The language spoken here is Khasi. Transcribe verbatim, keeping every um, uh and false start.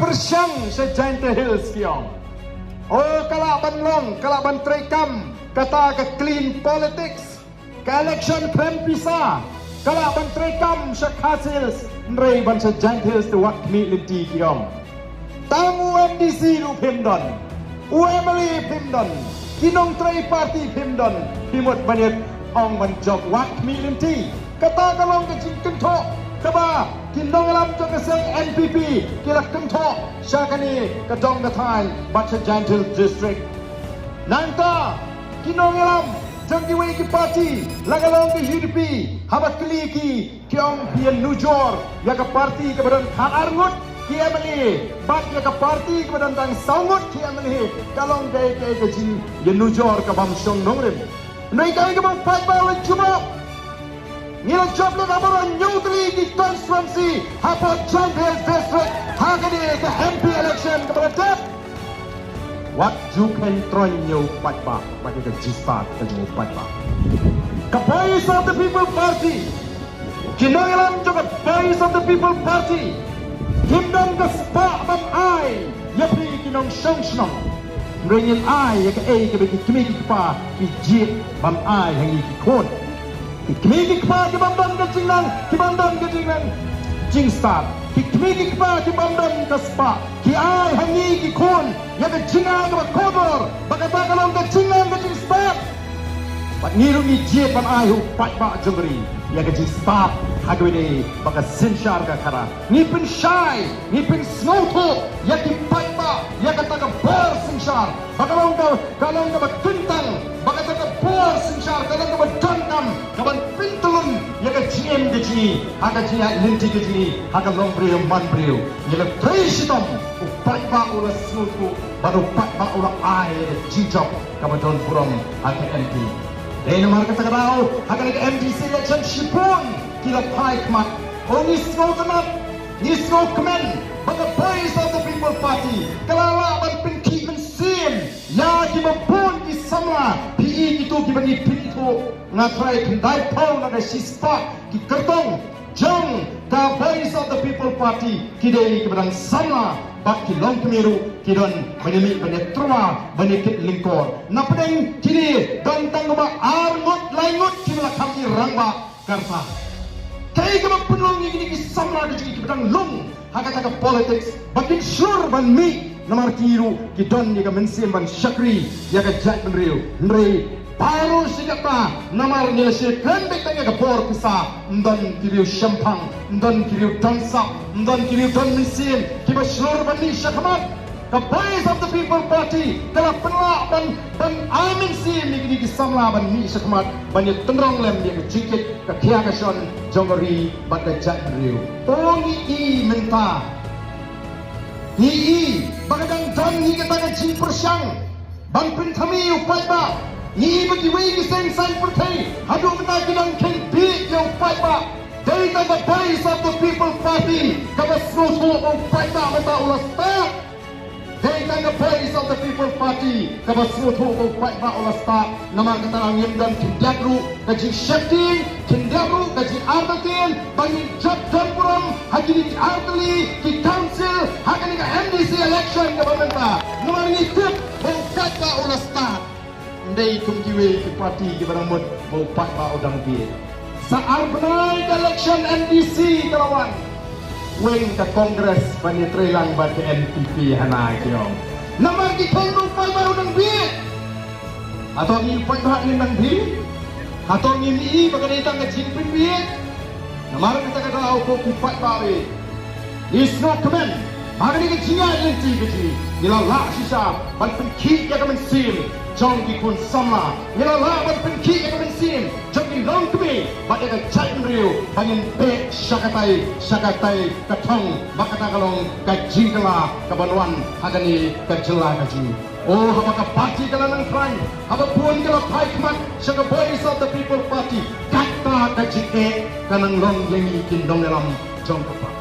pyrshang sha Jaintia Hills ki ong. O ka lah ban long, ka lah ban treikam kata ka clean politics. Ka election khlem pisa ka lah ban treikam sha Khasi Hills, hynrei ban sha Jaintia Hills te wat khmih lynti ki ong. Tang u MDC ruh phim don, u MLA phim don, ki nongtrei party phim don, phi mut ban ïa ong ban jop, wat khmih lynti. Kata ka long ka jingkynthoh kaba ki nongïalam jong ka seng NPP ki la kynthoh sha kane ka dong ka thaiñ bad sha Jaintia Hills District. Nangta ki nongïalam jong kiwei ki party, la ka long ka UDP, haba kylli ki, ki ong phi ïanujor ïa ka party kaba don khatar ngut ki MLA bad ïa ka party kaba don tang saw ngut ki MLA, ka long kaei kaei ka jingïanujor ka bym shong nongrim. Hynrei kaei kaba u paidbah u la jubab, ngi la jop lem ha baroh hynñiew tylli ki constituency hapoh Jaintia Hills District ha kane ka MP election kaba la dep. Wat ju kheiñ troiñ ïa u paidbah bad ïa ka jingstad ka jong u paidbah. Ka Voice of the People Party, ki nongïalam jong ka Voice of the People Party, kim don ka spah ban ai ïa phi ki nongshong shnong. Hynrei ngin ai ïa kaei kaba ki kmie ki kpa ki jied ban ai ha ngi ki khun. Ki kmie ki kpa ki bym don ka jingnang, ki bym don ka jingnang jingstad. Ki kmie ki kpa ki bym don ka spah, ki ai ha ngi ki khun ïa ka jingnang kaba kordor, ba kata ka long ka jingnang ka jingstad. Bad ngi ruh ngi jied ban ai ha u paidbah jong ka ri ïa ka jingstad ha kawei de ba ka synshar ka khadar. Ngi pynshai, ngi pynsngewthuh ïa ki paidbah ïa kata ka bor synshar ba ka long ka, ka long kaba kyntang, ba kata ka bor synshar ka long kaba donkam kaban pyntyllun ïa ka jingim ka jong ngi ha ka jingïaid lynti ka jong ngi ha ka longbriew manbriew. Ngi la trei shitom, u paidbah u la sngewthuh bad u paidbah u la ai ïa ka jingjop kaba don burom ha ka MP. Dei namar kata ka daw ha kane ka MDC election shibun ki la phai khmat. O ngi sngewtynnat, ngi sngewkmen ba ka Voice of the People Party ka la lah ban pynkhih mynsiem ïa kiba bun ki samla. Phi i kito kiba ngi pynithuh, nga tharai khyndai phew na ka shispah ki kyrtong jong ka Voice of the People Party ki dei kiba dang samla bad ki longkmie ruh ki don ban ïa mih ban ïa tyrwa ban ïa kit lyngkor. Na pdeng kine don tang kaba ar ngut lai ngut kiba la kham ïa rangbah. Kata kaei kaba pynlong ïa kine ki samla ki jong ngi kiba dang lung ha kata ka politics ba kin shlur ban mih, namar ki ruh ki don ïa ka mynsiem ban shakri ïa ka jaitbynriew. Hynrei baroh shi katta namar ngi la shim khlem beit tang ïa ka bor pisa, ym don ki riew shemphang, ym don ki riew don sap, ym don ki riew don mynsiem kiba shlur ban mih shakhmat. Ka Voice of the People Party ka la pynlah ban, ban ai mynsiem ïa kine ki samla ban mih shakhmat ban ïa tynrong lem ïa ka jingkit ka khia ka shon jong ka ri bad ka jaitbynriew. O ngi i mynta, ngi i ba ka dang don hi kata ka jingpyrshang ban pynthame ïa u paidbah. Ngi i ba kiwei ki seng saiñ pyrthei haduh mynta ki dang kheiñ bieit ïa u paidbah. Dei tang ka Voice of the People Party kaba sngewthuh ba u paidbah mynta u la stad. Dei tang ka Voice of the People Party kaba sngewthuh ba u paidbah u la stad. Namar kata ngim don khyndiat ruh ka jingsheptieng, khyndiat ruh ka jingartatien ba ngin jop don burom ha kine ki artylli ki council ha kane ka MDC election kaba mynta. Namar ngi tip ba u paidbah u la stad. Ym dei kum kiwei ki party kiba dang mut ba u paidbah u dang bieit. Sa ar bnai ka election MDC ka la wan, weng ka Congress ban ïatreilang bad ka NPP hana ki ong. Namar ki kheiñ ba u paidbah u dang bieit. Hato ngi u paidbah ngim dang bieit? Hato ngim i ba ka dei tang ka jingpynbieit? Namar kata ka daw ko ki paidbah, ngi sngewkmen ha kane ka jingïaid lynti ka jong ngi, ngi la lah shisha ban pynkhih ïa ka mynsiem jong ki khun samla, ngi la lah ban pynkhih ïa ka mynsiem jong ki longkmie bad ïa ka jaitbynriew ba ngin beh sha katai sha katai ka thong ba kata ka long ka jingkylla kaban wan ha kane ka jylla ka jong ngi. O, haba ka party ka la nang khlaiñ, haba bun ka la phai khmat sha ka Voice of the People Party, kata ka jingeh ka nang long ïa ngi ki nongïalam jong ka party.